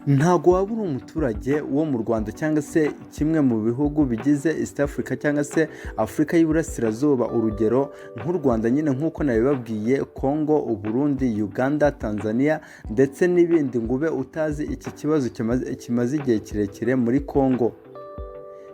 Ntabwo waba uri umuturage wo mu Rwanda cyangwa se kimwe mu bihugu bigize East Africa cyangwa se Afurika y'Iburasirazuba, urugero nk'u Rwanda nyine nk'uko nabibabwiye, Congo, Uburundi, Uganda, Tanzania ndetse n'ibindi, ngo ube utazi iki kibazo kimaze igihe kirekire muri Congo.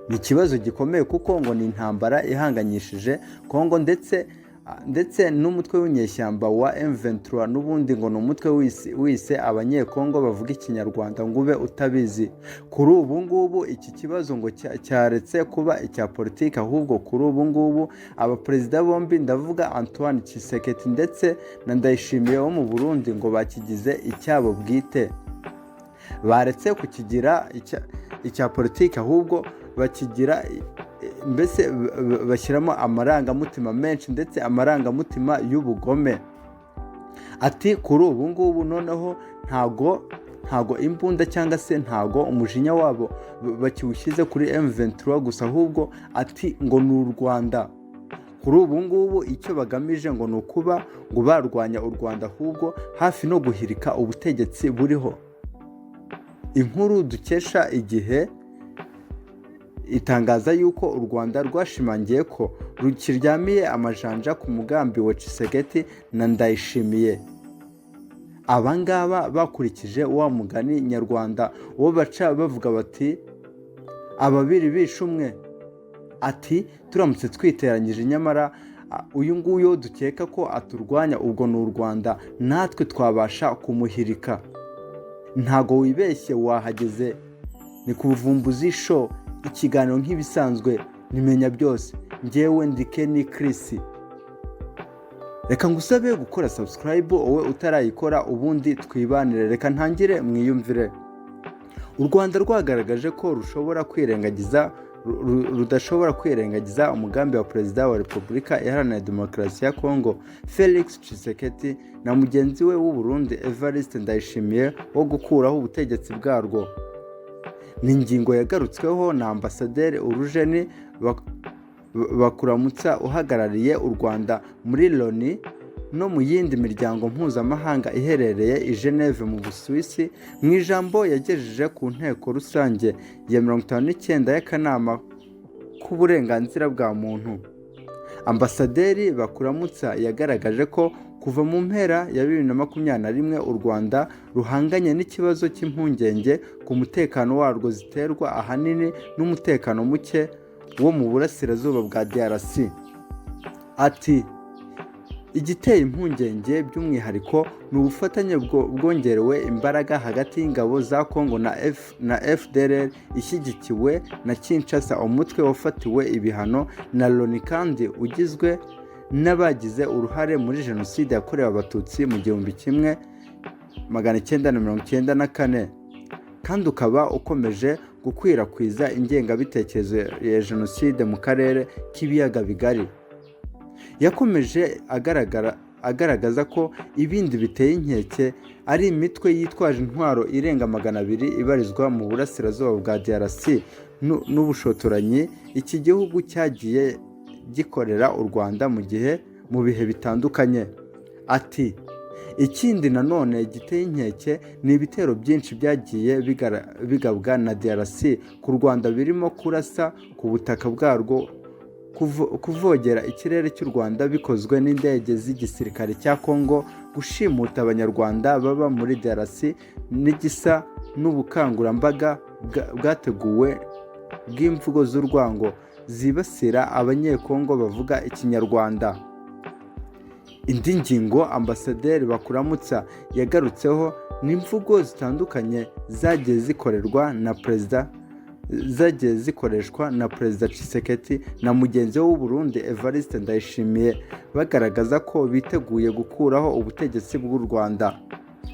Ni ikibazo gikomeye kuko ngo ni intambara ihanganyishije Congo ndetse n'umutwe w'inyeshyamba wa M23. N'ubundi ngo ni umutwe wise Abanyekongo bavuga Ikinyarwanda, ngo ube utabizi. Kuri ubu ngubu iki kibazo ngo cyaretse kuba icya politiki, ahubwo kuri ubu ngubu abaperezida bombi, ndavuga Antoine Tshisekedi ndetse na Ndayishimiye wo mu Burundi, ngo bakigize icyabo bwite. Baretse kukigira icya politiki, ahubwo bakigira mbese bashyiramo amarangamutima menshi ndetse amarangamutima y'ubugome. Ati kuri ubu ngubu noneho ntago imbunda cyangwa se ntago umujinya wabo bakiwushyize kuri M23 gusa, ahubwo ati ngo ni u Rwanda. Kuri ubu ngubu icyo bagamije ngo ni ukuba ngo barwanya u Rwanda, ahubwo hafi no guhirika ubutegetsi buriho. Inkuru dukesha Igihe itangaza yuko u Rwanda rwashimangiye ko rukiryamiye amajanja ku mugambi wa Tshisekedi na Ndayishimiye. Abangaba bakurikije wa mugani nyarwanda uwo baca bavuga bati "Ababiri bishe umwe". Ati turamutse twiteranyije, nyamara uyu nguyu dukeka ko aturwanya, ubwo ni u Rwanda, natwe twabasha kumuhirika. Ntago wibeshye, wahageze, ni ku Buvumbuzi Show, ikiganiro nk'ibisanzwe nimenya byose. Ngewe ndi Kenny Chris. Reka ngusabe gukora subscribe wowe utarayikora, ubundi twibanire. Reka ntangire mwiyumvire. U Rwanda rwagaragaje ko rushobora kwirengagiza rudashobora kwirengagiza umugambi wa Perezida wa Repubulika Iharanira Demokarasi ya Kongo Felix Tshisekedi na mugenzi we w'u Burundi Evariste Ndayishimiye wo gukuraho ubutegetsi bwarwo. Ni ingingo yagarutsweho na Ambasaderi Urujeni Bakuramutsa uhagarariye u Rwanda muri Loni no mu yindi miryango mpuzamahanga iherereye i Geneve mu Busuwisi, mu ijambo yagejeje ku nteko rusange ya 59 y'akanama k'uburenganzira bwa muntu. Ambasaderi Bakuramutsa yagaragaje ko kuva mu mpera ya 2021 u Rwanda ruhanganye n'ikibazo cy'impungenge ku mutekano warwo ziterwa ahanini n'umutekano muke wo mu burasirazuba bwa DRC. Ati igiteye impungenge by'umwihariko ni ubufatanye bwongerewe imbaraga hagati y'ingabo za Congo na FDLR ishyigikiwe na Kinshasa, umutwe wafatiwe ibihano na Loni kandi ugizwe n'abagize uruhare muri Jenoside yakorewe Abatutsi mu 1994, kandi ukaba ukomeje gukwirakwiza ingengabitekerezo ya Jenoside mu karere k'Ibiyaga Bigari. Yakomeje agaragaza ko ibindi biteye inkeke ari imitwe yitwaje intwaro irenga 200 ibarizwa mu burasirazuba bwa DRC n'ubushotoranyi iki gihugu cyagiye gikorera u Rwanda mu bihe bitandukanye. Ati ikindi nanone giteye inkeke ni ibitero byinshi byagiye bigabwa na DRC ku Rwanda, birimo kurasa ku butaka bwarwo, kuvogera ikirere cy'u Rwanda bikozwe n'indege z'igisirikare cya Congo, gushimuta Abanyarwanda baba muri DRC n'igisa n'ubukangurambaga bwateguwe bw'imvugo z'urwango zibasira Abanyekongo bavuga Ikinyarwanda. Indi ngingo Ambasaderi Bakuramutsa yagarutseho ni imvugo zitandukanye zagiye zikoreshwa na Perezida Tshisekedi na mugenzi we w'u Burundi Evariste Ndayishimiye, bagaragaza ko biteguye gukuraho ubutegetsi bw'u Rwanda.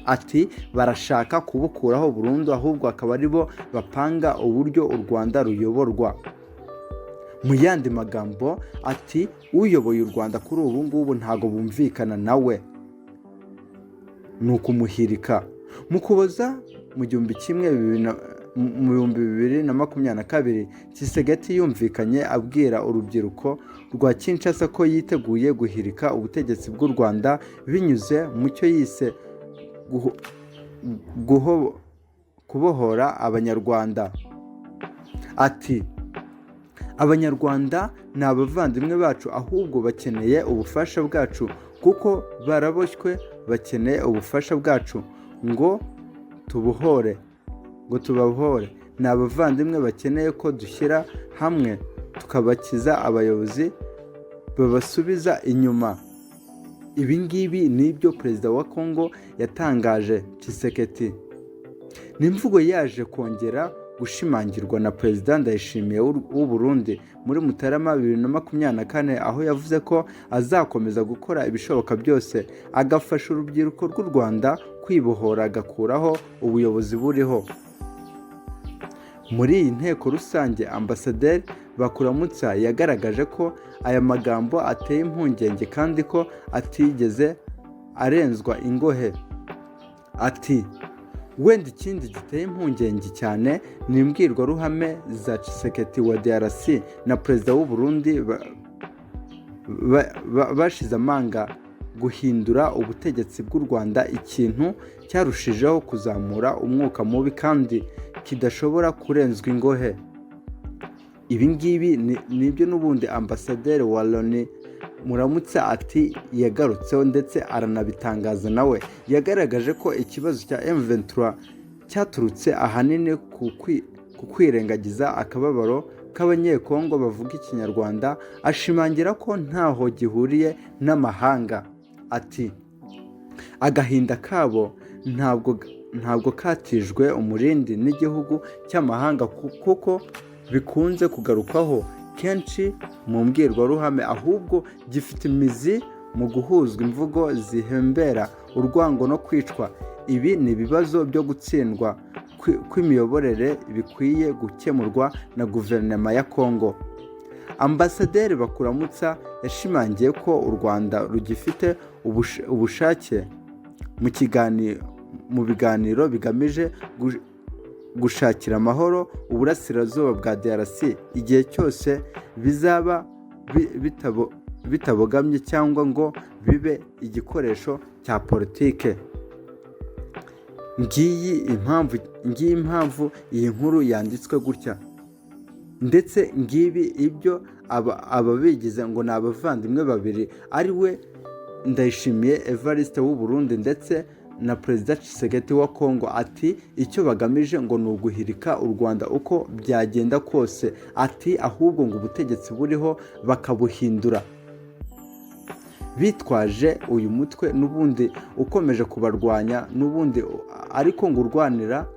Ati barashaka kubukuraho burundu, ahubwo akaba aribo bapanga uburyo u Rwanda ruyoborwa. Mu yandi magambo, ati uyoboye u Rwanda kuri ubu ngubu ntabwo bumvikana nawe, ni ukumuhirika. Mu Kuboza mu 2022, Tshisekedi yumvikanye abwira urubyiruko rwa Kinshasa ko yiteguye guhirika ubutegetsi bw'u Rwanda binyuze mu cyo yise kubohora Abanyarwanda. Ati: "Abanyarwanda ni abavandimwe bacu, ahubwo bakeneye ubufasha bwacu kuko baraboshywe, bakeneye ubufasha bwacu ngo tubohore, ngo tubabohore. Ni abavandimwe bakeneye ko dushyira hamwe tukabakiza abayobozi babasubiza inyuma." Ibi ngibi ni ibyo perezida wa Kongo yatangaje, Tshisekedi. Ni imvugo yaje kongera gushimangirwa na Perezida Ndayishimiye w'u Burundi muri Mutarama 2024, aho yavuze ko azakomeza gukora ibishoboka byose agafasha urubyiruko rw'u Rwanda kwibohora, agakuraho ubuyobozi buriho. Muri iyi nteko rusange, Ambasaderi Bakuramutsa yagaragaje ko aya magambo ateye impungenge kandi ko atigeze arenzwa ingohe. Ati: "Wenda ikindi giteye impungenge cyane ni imbwirwaruhame za Tshisekedi wa DRC na perezida w'u Burundi bashize amanga guhindura ubutegetsi bw'u Rwanda, ikintu cyarushijeho kuzamura umwuka mubi kandi kidashobora kurenzwa ingohe." Ibi ngibi nibyo n'ubundi ambasaderi wa Loni Muramutsa ati yagarutseho ndetse aranabitangaza. Nawe yagaragaje ko ikibazo cya M23 cyaturutse ahanini ku kwirengagiza akababaro k'Abanyekongo bavuga Ikinyarwanda, ashimangira ko ntaho gihuriye n'amahanga. Ati: "Agahinda kabo ntabwo katijwe umurindi n'igihugu cy'amahanga, kuko bikunze kugarukwaho kenshi mu mbwirwaruhame, ahubwo gifite imizi mu guhuzwa imvugo zihembera urwango no kwicwa. Ibi ni ibibazo byo gutsindwa kw'imiyoborere bikwiye gukemurwa na guverinoma ya Kongo." Ambasaderi Bakuramutsa yashimangiye ko u Rwanda rugifite ubushake mu biganiro bigamije gushakira amahoro uburasirazuba bwa DRC, igihe cyose bizaba bitabogamye cyangwa ngo bibe igikoresho cya politike. Ngiyi impamvu iyi nkuru yanditswe gutya, ndetse ngibi ibyo aba bigize ngo ni abavandimwe babiri, ari we Ndayishimiye Evariste w'u Burundi ndetse na Perezida Tshisekedi wa Kongo. Ati icyo bagamije ngo ni uguhirika u Rwanda uko byagenda kose. Ati ahubwo ngo ubutegetsi buriho bakabuhindura bitwaje uyu mutwe n'ubundi ukomeje kubarwanya n'ubundi, ariko ngo urwanira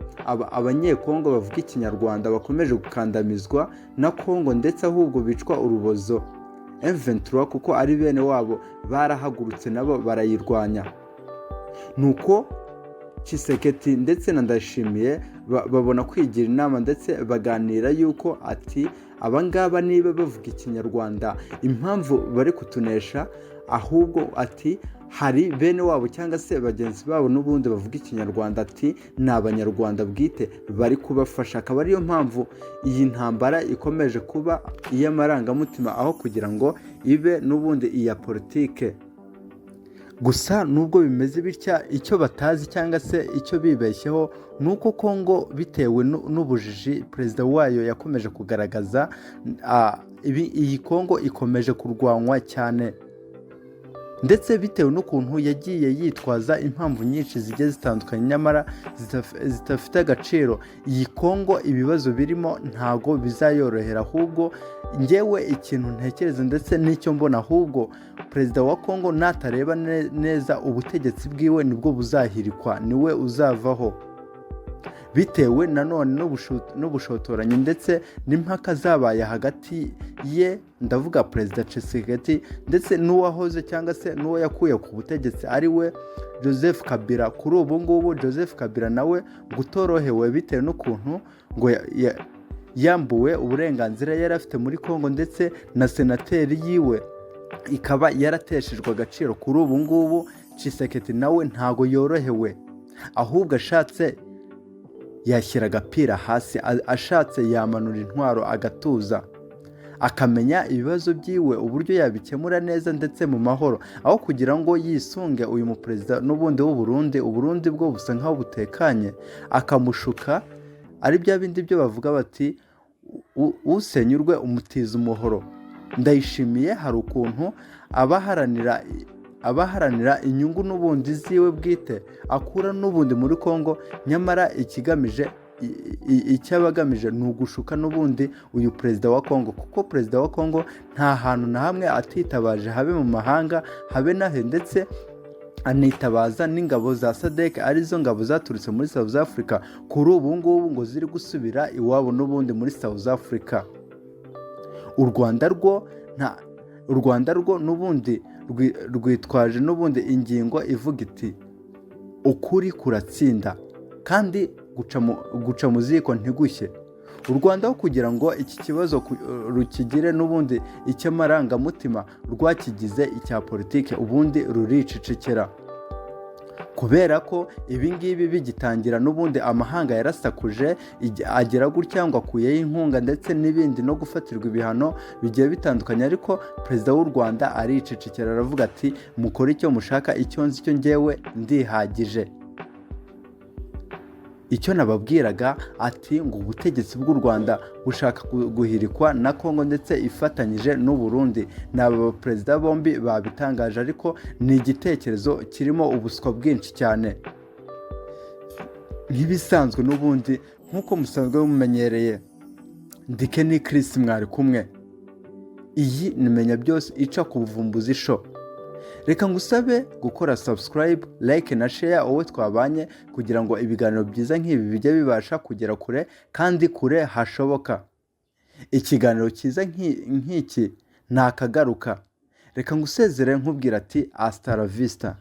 Abanyekongo bavuga Ikinyarwanda bakomeje gukandamizwa na Kongo, ndetse ahubwo bicwa urubozo. M23, kuko ari bene wabo, barahagurutse nabo barayirwanya. Nuko Tshisekedi ndetse na Ndayishimiye babona kwigira inama, ndetse baganira yuko ati abangaba niba bavuga Ikinyarwanda, impamvu bari kutunesha, ahubwo ati hari bene wabo cyangwa se bagenzi babo n'ubundi bavuga Ikinyarwanda, ati ni Abanyarwanda bwite bari kubafasha, akaba ariyo mpamvu iyi ntambara ikomeje kuba iy'amarangamutima aho kugira ngo ibe n'ubundi iya politike. Gusa nubwo bimeze bitya, icyo batazi cyangwa se icyo bibeshyeho ni uko Kongo, bitewe n'ubujiji perezida wayo yakomeje kugaragaza, iyi Kongo ikomeje kurwanywa cyane, ndetse bitewe n'ukuntu yagiye yitwaza impamvu nyinshi zigiye zitandukanye nyamara zidafite agaciro. Iyi Kongo ibibazo birimo ntago bizayorohera. Ahubwo ngewe ikintu ntekereza ndetse n'icyo mbona, ahubwo perezida wa Kongo natareba neza ubutegetsi bwiwe nibwo buzahirikwa, niwe uzavaho, bitewe nanone n'ubushotoranyi ndetse n'impaka zabaye hagati ye, ndavuga Perezida Tshisekedi, ndetse n'uwahoze cyangwa se n'uwo yakuye ku butegetsi, ari we Joseph Kabila. Kuri ubu ngubu Joseph Kabila nawe ngo utorohewe, bitewe n'ukuntu ngo yambuwe uburenganzira yari afite muri Kongo, ndetse na senateri yiwe ikaba yarateshejwe agaciro. Kuri ubu ngubu Tshisekedi nawe ntago yorohewe, ahubwo ashatse yashyira agapira hasi, ashatse yamanura intwaro agatuza. akamenya ibibazo byiwe uburyo yabikemura neza ndetse mu mahoro, aho kugira ngo yisunge uyu muperezida n'ubundi w'u Burundi. Uburundi bwo busa nkaho butekanye, akamushuka. Ari bya bindi byo bavuga bati: "Usenya urwe umutiza umuhoro." Ndayishimiye hari ukuntu abaharanira inyungu n'ubundi ziwe bwite akura n'ubundi muri Congo, nyamara ikigamije, icyo aba agamije ni ugushuka n'ubundi uyu perezida wa Congo, kuko perezida wa Congo nta hantu na hamwe atitabaje, habe mu mahanga, habe nahe, ndetse anitabaza n'ingabo za SADC, arizo ngabo zaturutse muri South Africa, kuri ubu ngubu ngo ziri gusubira iwabo n'ubundi muri South Africa. U Rwanda rwo nta u Rwanda rwo n'ubundi rwitwaje n'ubundi ingingo ivuga iti: "Ukuri kuratsinda kandi guca mu ziko ntigushye." U Rwanda, aho kugira ngo iki kibazo rukigire n'ubundi icy'amarangamutima, rwakigize icya politike, ubundi ruricecekera, kubera ko ibi ngibi bigitangira n'ubundi amahanga yarasakuje, agera gutya ngo akuyeho inkunga ndetse n'ibindi no gufatirwa ibihano bigiye bitandukanye, ariko perezida w'u Rwanda aricecekera, aravuga ati: "Mukore icyo mushaka, icyo nzi cyo ngewe ndihagije." Icyo nababwiraga ati ngo ubutegetsi bw'u Rwanda bushaka guhirikwa na Congo ndetse ifatanyije n'u Burundi, ni aba baperezida bombi babitangaje, ariko ni igitekerezo kirimo ubuswa bwinshi cyane. Nk'ibisanzwe n'ubundi, nk'uko musanzwe mumenyereye, ndike ni Chris mwari kumwe. Iyi ni Menya Byose ica ku Buvumbuzi Show. Reka ngusabe gukora subscribe, like na share, wowe twabanye, kugira ngo ibiganiro byiza nk'ibi bijye bibasha kugera kure kandi kure hashoboka. Ikiganiro cyiza nk'iki ntakagaruka. Reka ngusezere nkubwira ati: "Hasta la vista."